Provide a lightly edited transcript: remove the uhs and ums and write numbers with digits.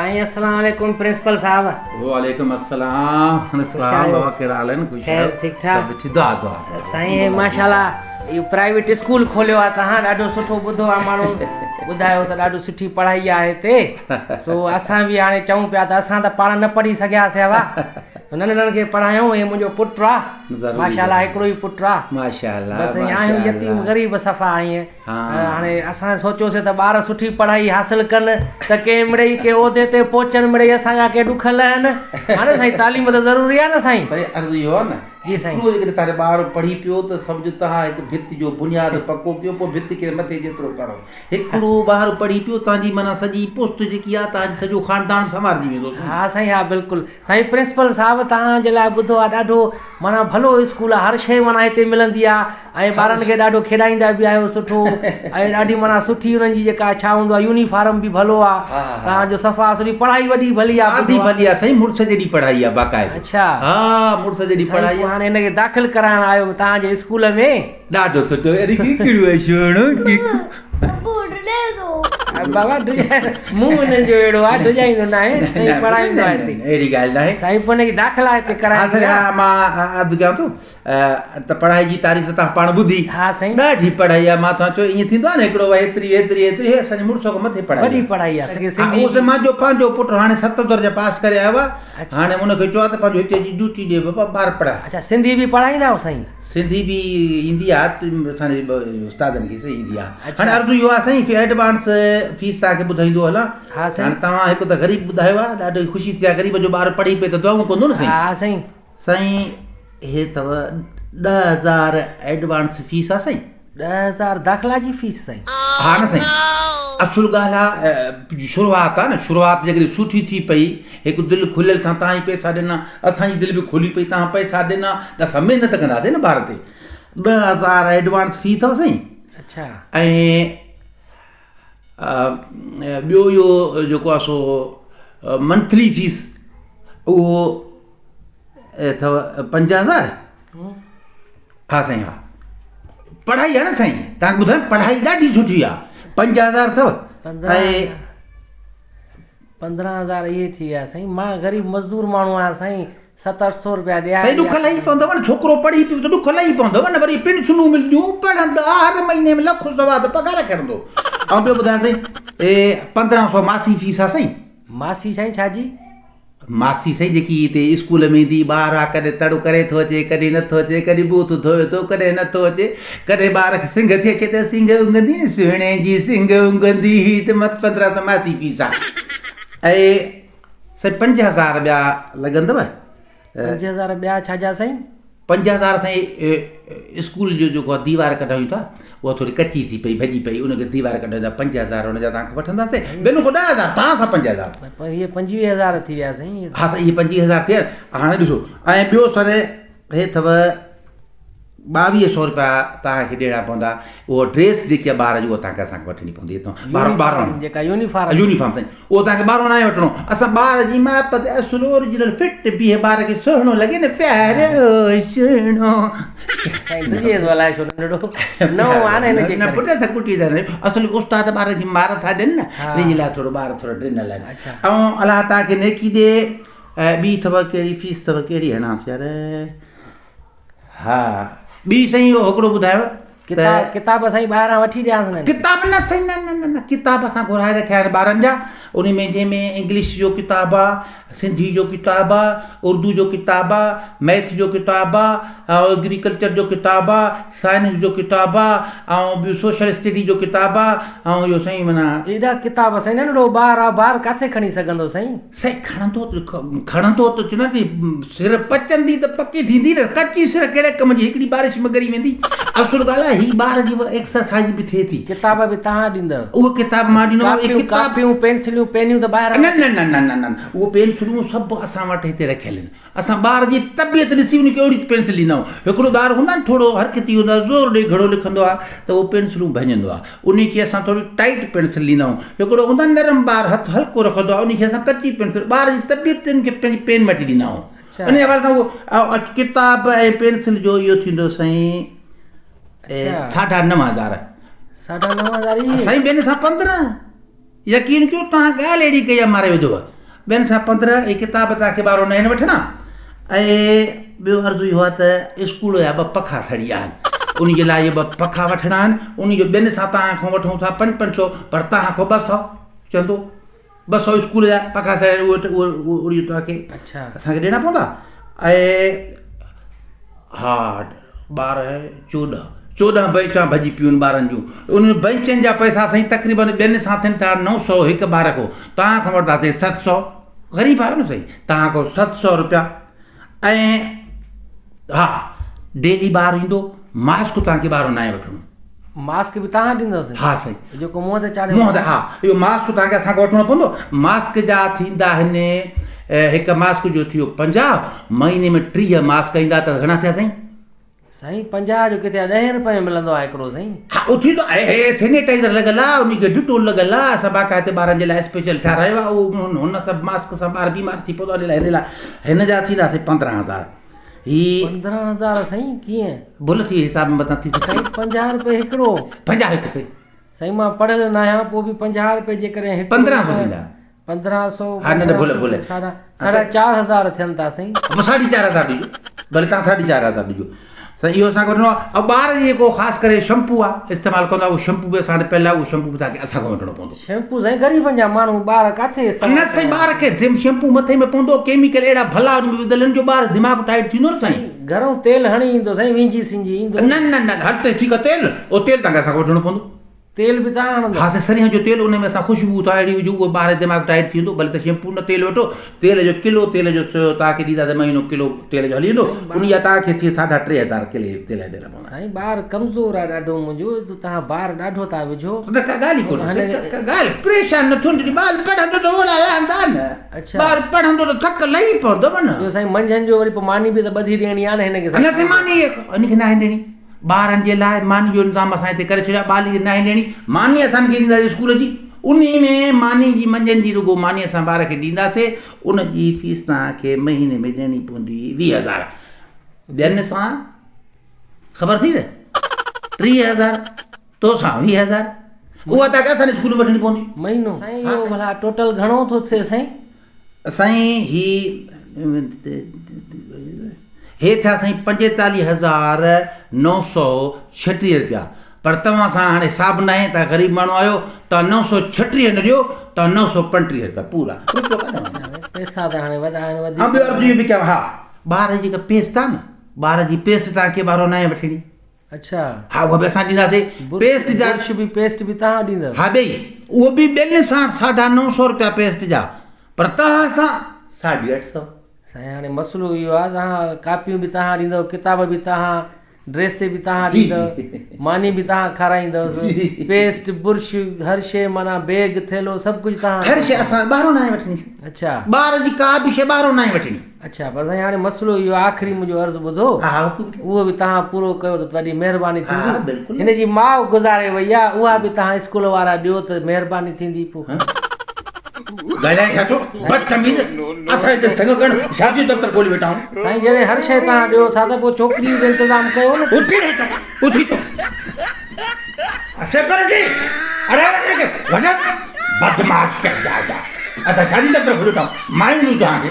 سائين السلام عليڪم پرنسپل صاحب. وعليڪم السلام. السلام بابا، ڪهڙا حال آهن؟ خوش خير آهيو؟ ٺيڪ ٺاڪ؟ سڀ ٺيڪ، دعا دعا. سائين ماشاءالله اهو پرائيويٽ اسڪول کوليو آهي توهان، ڏاڍو سٺو ٻڌو آهي، ماڻهو ٻڌايو ته ڏاڍو سٺي پڙهائي آهي هتي. سو اسان به هاڻي چئون پيا ته اسان ته پاڻ نه پڙهي سگهياسين، هوا ننڍڙن کي پڙهايون. هي منهنجو پٽ آهي ماشاءالله، هڪڙو ئي پٽ آهي ماشاءالله. بس آهيون يتيم غريب صفا ائين. هاڻي اسان سوچيوسين ته ٻار سٺي پڙهائي حاصل ڪن ته ڪنهن مڙئي ڪنهن عهدي تي پهچن، مڙئي اسان جا ڪي ڏک لهن. هاڻي سائين تعليم ته ضروري آهي نه سائين؟ سائين عرض اهو آهي نه. جي سائين. هڪڙو جيڪڏهن توهان جو ٻار پڙهي پيو ته سمجهو توهان هڪ ڀت جو بنياد پڪو ڪيو، پوء ڀت کي مٿي جيترو کڻو. هڪڙو ٻار پڙهي پيو، توهان جي معنيٰ سڄي پشت جيڪي آهي، توهان جو سڄو خاندان سنوارجي ويندو. ها سائين ها بلڪل. سائين پرنسپل صاحب توهان جي لاء ٻڌو آهي ڏاڍو معنيٰ ڀلو اسڪول آهي، هر شيء معنيٰ هتي ملندي آهي ۽ ٻارن کي ڏاڍو کيڏائيندا به آهيو سٺو، ۽ ڏاڍي معنيٰ سٺي انهن جي جيڪا ڇا هوندو آهي يونيفارم به ڀلو آهي توهان جو، صفا سٺي پڙهائي وڏي ڀلي آهي. ڏاڍي ڀلي آهي سائين، مڙس جيڏي پڙهائي آهي باقاعده. اڇا. ها، مڙس جيڏي پڙهائي آهي. هاڻي هن کي داخل ڪرائڻ آيو توهان جي اسڪول ۾. ڏاڍو سٺو. اڙي ڪهڙو آهي سهڻو؟ بابا منهن هنن جو اهڙو آهي، ڊڄائيندو نه آهي سائين، پڙهائيندو آهي. اهڙي ڳالهه نه آهي سائين. پوء هن جي داخلا هتي ڪرائي. ها، مان عرض ڪيان ٿو ته پڙهائي جي تعريف ته توهان پاڻ ٻڌي. ها سائين. ڏاڍي پڙهائي آهي. مان توهان چيو ائين ٿيندو آهي نه، هڪڙو هيتري هيتري هيتري، هي اسان جي مڙس کان مٿي پڙهائي. وڏي پڙهائي آهي. سنڌي منهنجو پنهنجو پٽ هاڻي 7 درجا پاس ڪري آيو آهي. هاڻي ان کي چيو آهي ته پنهنجو هتي اچي ڊيوٽي ڏي بابا، ٻار پڙهائي. اڇا، سنڌي به پڙهائيندا آهيو سائين؟ سنڌي به ايندي آهي اسان جي استادن کي صحيح ايندي آهي. هاڻي عرض اهو آهي سائين، ايڊوانس فيس توهان کي ٻڌائيندو هلان. ها سائين. هاڻي توهان هڪ ته غريب ٻڌايو آهي، ڏاڍي خوشي ٿي آهي، غريب جو ٻار پڙهي پئي ته دعائون ڪندو نه سائين. ها سائين. سائين هي اٿو 10,000 ايڊوانس فيس آهي سائين. 10,000 داخلا جي فيس سائين؟ ها نه سائين، اصل ڳالهه آهي شروعات آهي نه، شروعات جيڪڏهن سٺي ٿي پئي، هڪ دل کليل سان توهان ئي پئسا ڏنا، اسان جي دل به کلي پئي، توهان پئسا ڏنا ته اسان محنت ڪنداسين نه ٻار تي. 10,000 ايڊوانس في اٿو سائين. اڇا. ۽ ٻيو اهو جيڪو آهي سو منٿلي فيس اهو اٿو 5,000. ها سائين ها، پڙهائي آهي نه سائين، توهان کي ٻڌايان پڙهائي ڏاڍي سٺي آهي. 5,000 اٿو ۽ 15,000 اهي ٿي ويا سائين. مان غريب مزدور ماڻهو آهيان سائين، 7 8 سو روپيا ڏيان. سائين ڏک لهي پوندو نه، ڇوڪرو پڙهي پيو ته ڏک لهي پوندو نه، وري پينشنون ملنديون، پڙهندا، هر مهيني ۾ لک سوا ته پگهار کڻندو. ۽ ٻيو ٻڌايان سائين، هي 1,500 ماسي فيس آهي سائين. ماسي سائين ڇا جي؟ ماسي سائين جيڪي هتي اسڪول ۾ ايندي، ٻار آ ڪڏهن تڙ ڪري ٿو اچي، ڪڏهن نٿو اچي، ڪڏهن ٻوٿ ڌوئي ٿو، ڪڏهن نٿو اچي، ڪڏهن ٻار کي سنگهه ٿي اچي ته سنگهه اونگهندي نه سهڻي جي سنگهه اونگهندي هي ته مت 1,500 ماسي فيس آ. ۽ سائين 5,000 ٻيا لڳندو. 5,000 ٻيا ڇا جا سائين؟ 5,000 سائين اسڪول جو جيڪو آهي ديوار ڪڍايون ٿا، اها ٿوري ڪچي ٿي پئي، ڀڄي پئي، ان کي ديوار ڪڍايون ٿا، 5,000 ان جا توهان کان وٺنداسين، ٻين کان 10,000، توهان سان 5,000. اهي 25,000 ٿي ويا سائين. ها سائين اهي 25,000 ٿي ويا. هاڻي ڏسو ۽ ٻيو سر هي اٿو 2,200 روپيا توهان کي ڏيڻا پوندا، اهو ڊريس جيڪي آهي ٻار جي اها توهان کي اسان کي وٺڻي پوندي هتان. ٻارهن جيڪا يونيفارم. يونيفارم سائين اهو توهان کي ٻارهون ناهي وٺڻو، اسان ٻار جي ماپ تي اصل اوريجنل فٽ بيهي، ٻار کي سهڻو لڳي نه، پيارو سهڻو. سائين ڊڄي ٿو الائي ڇو، ننڍڙو نئون آهي نه هن جي ڪري. نه پٽ اسان ڪٽي ٿا ڏيون، اصل استاد ٻار کي مار ٿا ڏين نه، ان جي لاء ٿورو ٻار ٿورو ڊنل آهن. ۽ الله توهان کي نيڪي ڏي. ٻي اٿو ڪهڙي فيس اٿو، ڪهڙي هڻانس يار؟ ها ٻي سائين اهو هڪڙو ٻڌايو. ڪتاب ڪتاب سائين ٻاهران وٺي ڏيانس نه؟ ڪتاب نه سائين، نه نه نه، ڪتاب اسان گهرائي رکيا آهن ٻارن جا، ان ۾ جنهن ۾ انگلش جو ڪتاب آ، سنڌي جو ڪتاب آ، اردو جو ڪتاب آ، ميٿ جو ڪتاب آ، ۽ ايگريڪلچر جو ڪتاب آ، سائنس جو ڪتاب آ، ۽ ٻيو سوشل اسٽڊي جو ڪتاب آ، ۽ اهو سائين معنيٰ. ايڏا ڪتاب سائين، ننڍڙو ٻار آ، بار ڪاٿي کڻي سگهندو سائين؟ سائين کڻندو ته کڻندو ته چوندا ته سر پچندي ته پڪي ٿيندي نه، ڪچي سر ڪهڙي ڪم جي، هڪڙي بارش ۾ ڳري ويندي. اصل ڳالهه آهي هي ٻار جي ايڪسرسائيز به ٿئي ٿي. ڪتاب به توهان ڏيندؤ؟ اهي ڪتاب مان ڏيندو. ڪاپيون ڪاپيون پينسليون پينيون ته ٻاهران؟ نه نه نه نه نه نه، اهي پينسلون سڀ اسان وٽ هتي رکيل آهن. اسان ٻار جي طبيعت ڏسي ان کي اهڙي پينسل ڏيندا آهيون. هڪڙو ٻار هوندو آهي نه ٿورو حرڪتي هوندو آهي، زور ڏئي گهڻو لکندو آهي ته اهو پينسلون ڀڃندو آهي، ان کي اسان ٿوري ٽائيٽ پينسل ڏيندا آهيون. هڪڙو هوندو آهي نرم ٻار، هٿ هلڪو رکندو آهي، ان کي اسان ڪچي پينسل، ٻار جي طبيعت تي ان کي پنهنجي پين وٺي ڏيندا آهيون. ان حوالي سان اهو ڪتاب ۽ پينسل جو اهو ٿيندو سائين 9,500. 9,500؟ سائين ٻين سان 15. يقين ڪيو توهان ڳالهه اهڙي ڪئي آهي ماري وڌو. ٻين سان 15 ۽ ڪتاب توهان کي ٻارو ناهن وٺڻا ۽ ٻيو عرض اهو آهي ته اسڪول جا ٻه پکا سڙي ويا آهن ان جي لاء اهي ٻه پکا وٺڻا آهن ان جو ٻين سان توهان کان وٺون ٿا پنج پنج سو پر توهان کان 200 چوندو 200 اسڪول جا پکا سڙيا آهن اهي اهي توهان کي اسان کي ڏيڻا پوندا ۽ ها 12 14 14 بئنچان ڀڄي پيون آهن ٻارن جون انهن بئنچن جا پئسا سائين تقريبن ٻين سان ٿين ٿا 900 هڪ ٻار کان توهان کان وٺنداسين 700 غريب آهيو نه سائين توهان کان 700 روپيا ۽ ها ڊيلي ٻار ايندو ماسڪ توهان کي ٻارو ناهي وٺڻو. ماسڪ به توهان ڏيندؤ سائين؟ ها سائين. جيڪو منهن تي چاڙهيو منهن تي ها اهو ماسڪ توهان کي اسان کان وٺڻو پوندو ماسڪ جا ٿيندا آهن هڪ ماسڪ جو ٿيو 50 مهيني ۾ 30 ماسڪ ايندا ته گهڻا ٿيا سائين؟ سائين 50 جو ڪٿي 10 روپئي ۾ ملندو آهي هڪڙو سائين. ها اهو ٿيندو آهي هي سينيٽائزر لڳل آهي ان کي ڊيٽول لڳل آهي اسان باقاعده ٻارن جي لاء اسپيشل ٺهرايو آهي اهو هن سڀ ماسڪ سان ٻار بيمار ٿي پوندو ان لاء هن لاء هن جا ٿيندا سائين 15000 هي 15000 سائين ڪيئن؟ ڀل ٿي حساب ۾ متان ٿي سگهي. سائين 50 روپئي هڪڙو. 50 هڪ سائين. سائين مان پڙهيل نه آهيان پوء به 50 روپئي جيڪڏهن هڪ 1500 ٿيندا. 1500 ها نه نه ڀل ڀل ساڍا 4500 ٿين ٿا سائين. پوء 4500 ڏجو ڀلي توهان 4500 ڏجو سائين اهو اسان کي وٺڻو آهي ۽ ٻار جي جيڪو خاص ڪري شمپو آهي استعمال ڪندو آهي اهو شمپو به اسان وٽ پيل آهي اهو شمپو به توهان کي اسان کان وٺڻو پوندو. شيمپو سائين غريبن جا ماڻهو ٻار ڪاٿي استعمال نه سائين ٻار کي شيمپو مٿي ۾ پوندو ڪيميڪل اهڙا ڀلا ان ۾ وڌل آهن جو ٻار دماغ ٽائيٽ ٿيندو نه سائين. گهرون تيل هڻي ايندو سائين وينجهي سنجهي ايندو. نه نه نه هل ته ٺيڪ آهي تيل اهو تيل توهان کي اسان کان وٺڻو پوندو. تيل به توهان هڻندؤ؟ ها سائين سرينهن جو تيل ان ۾ اسان خوشبو ٿا اهڙي وجهون اهو ٻار جو دماغ ٽائيٽ ٿي ويندو ڀلي ته شيمپو نه تيل وٺو تيل جو ڪلو تيل جو توهان کي ڏينداسين مهينو ڪلو تيل جو هلي ويندو ان جا توهان کي ٿئي 3500 ڪلي تيل جا ڏيڻا پوندا. سائين ٻار ڪمزور آهي ڏاڍو منهنجو توهان بار ڏاڍو ٿا وجهو. نه ڪا ڳالهه ئي ڪونهي ڪا ڳالهه پريشان نه ٿيو جڏهن ٻار پڙهندو ته اوڙا لهندا نه ٻار پڙهندو ته ٿڪ لهي پوندو نه. ٻيو سائين منجهند جو وري پوء ماني به ته ٻڌي ڏيڻي آهي نه هن کي. نه سائين ماني هن کي ناهي ڏيڻي. ٻارن جي لاء ماني جو انتظام اسان هتي ڪري ڇڏيو آهي، ٻالي ناهي ڏيڻي، ماني اسان کي ڏينداسين اسڪول جي، انهي ۾ ماني جي منجهند جي رڳو ماني اسان ٻار کي ڏينداسين، ان جي فيس توهان کي مهيني ۾ ڏيڻي پوندي 20000، ٻين سان خبر ٿي نه 30000 تو سان 20000 اها توهان کي اسان جي اسڪول ۾ وٺڻي پوندي. مهينو. سائين اهو ڀلا ٽوٽل گهڻو ٿو ٿئي سائين؟ سائين هي هي ٿيا سائين 45936 رپيا پر توهان سان هاڻي حساب ناهي توهان غريب ماڻهو آهيو توهان 936 نه ڏيو توهان 935 رپيا پورا رپيو ڪانه وڌندو. پئسا ته هاڻي وڏا آهن وڌيڪ. ها ٻيو عرض اهو به ڪيان ها ٻار جي جيڪا پيسٽ آهي نه ٻار جي پيسٽ توهان کي ٻارو ناهي وٺڻي. اڇا. ها اها به اسان ڏينداسين. پيسٽ جا. برش به پيسٽ به توهان ڏيندؤ. ها ٻئي اهو به ٻين سان 950 رپيا پيسٽ جا پر توهان سان 850. سائين هاڻي مسئلو اهو آهي توهان ڪاپيون به توهان ڏيندؤ ڪتاب به توهان ڊريس به توهان ڏيندؤ ماني به توهان کارائيندؤ پيسٽ برش هر شيء معنيٰ بيگ ٿيلهو سڀ ڪجهه توهان. هر شيء اسان ٻاهران ناهي وٺڻي. اڇا. ٻار جي ڪا به شيء ٻاهران ناهي وٺڻي. اڇا پر سائين هاڻي مسئلو اهو آخري منهنجو عرض ٻڌو اهو به توهان پورو ڪيو ته وڏي مهرباني ٿيندي هن جي ماء گذاري وئي آهي اها به توهان اسڪول وارا ڏيو ته مهرباني ٿيندي پوء. ڳالهائين ڇا ٿو بدتميز اسان هتي سڱ ڪرڻ شادي جو دفتر کولي ويٺا آهيون. سائين جڏهن هر شيء توهان ڏيو ٿا ته پوء ڇوڪري جو به انتظام ڪيو نه. اٿي هتان اٿي تون سيڪيورٽي اڙي وڃ بدمعاش چڙ جا اسان شادي دفتر کولي ويٺا آهيون مايون ڏيون توهان کي.